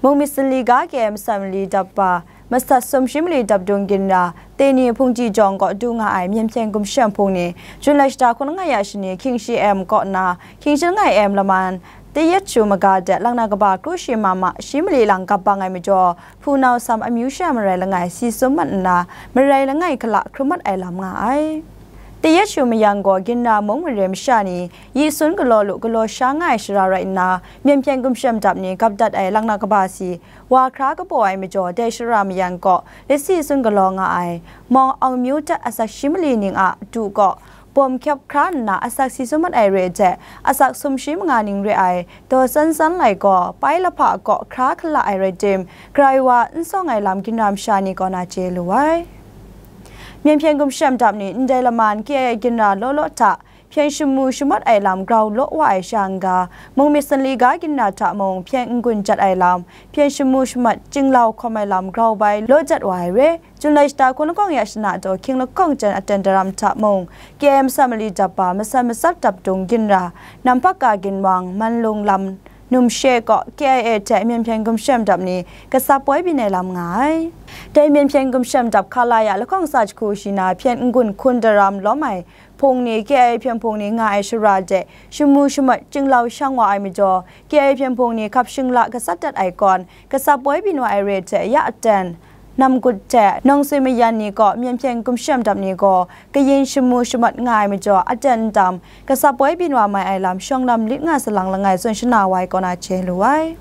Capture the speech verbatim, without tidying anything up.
Mung myit sanli ga K M sanli dap ba, masat sum shi mali dap dung ginra, Teni Hpungti jawng kaw du nga ai Myen Hpyen Gumshem Hpung ni, Jun lai shata hkun langai ya shani, Hkying shi em kaw na, Hkying shi langai em laman, tayat shu maga de, lang na kaba kru shi ma ma, shi mali lang gap bang ai majaw, hpunau sam amyu sha marai langai, si sum mat nna, marai langai hkala hkrum mat ai lam nga ai. Tayat shu mayang gaw, ginra mung mare masha ni, yi sun galaw lu galaw sha nga ai shara rai nna, Myen Hpyen Gumshem dap ni gap dat ai lang na kaba si, wa hkra kabaw ai majaw, dai shara mayang kaw, lasi sun galaw nga ai, Mawng Aung Myu hte asak shi mali ning a du kaw, bawm hkyap hkra nna asak si sum mat ai re ai hte, asak sum shi manga ning re ai, Daw San San Lai gaw, Pai Lahpa kaw hkra hkala ai rai tim, grai wa n sawng ai lam ginra masha ni kaw na chye lu ai. Myen Hpyen Gumshem dap ni ndai laman K I A ginra law law hta, hpyen shamu shamat ai lam grau law wa ai sha n-ga, mung myit sanli ga ginra hta mung hpyen n-gun jat ai lam, hpyen shamu shamat chyinglau hkawm ai lam grau bai law jat wa ai re. Jun lai shata hkun lakawng ya shana taw, Hkying lakawng jan aten daram hta mung, K I A masat mali dap ba, masat matsat dap dung ginra, Nampak Ka Ginwang, Manlung lam, Numshe kaw K I A hte Myen Hpyen Gumshem dap ni gasap poi byin ai lam nga ai. Dai Myen Hpyen Gumshem dap hkala ya lahkawng sa jahku shi na hpyen n-gun hkun daram lawm ai hpung ni, K I A hpyen hpung ni nga ai shara de, shamu shamat chyinglau shang wa ai majaw, K I A hpyen hpung ni hkap shingla gasat dat ai kawn, gasap poi byin wa ai re hte ya aten, Namgut hte Nawng Sui Mayan ni kaw Myen Hpyen Gumshem dap ni gaw kayin shamu shamat nga ai majaw, aten n tam, gasap poi byin wa mai ai lam shawng lam lit nga salang langai tsun shana wa ai kaw na chye lu ai.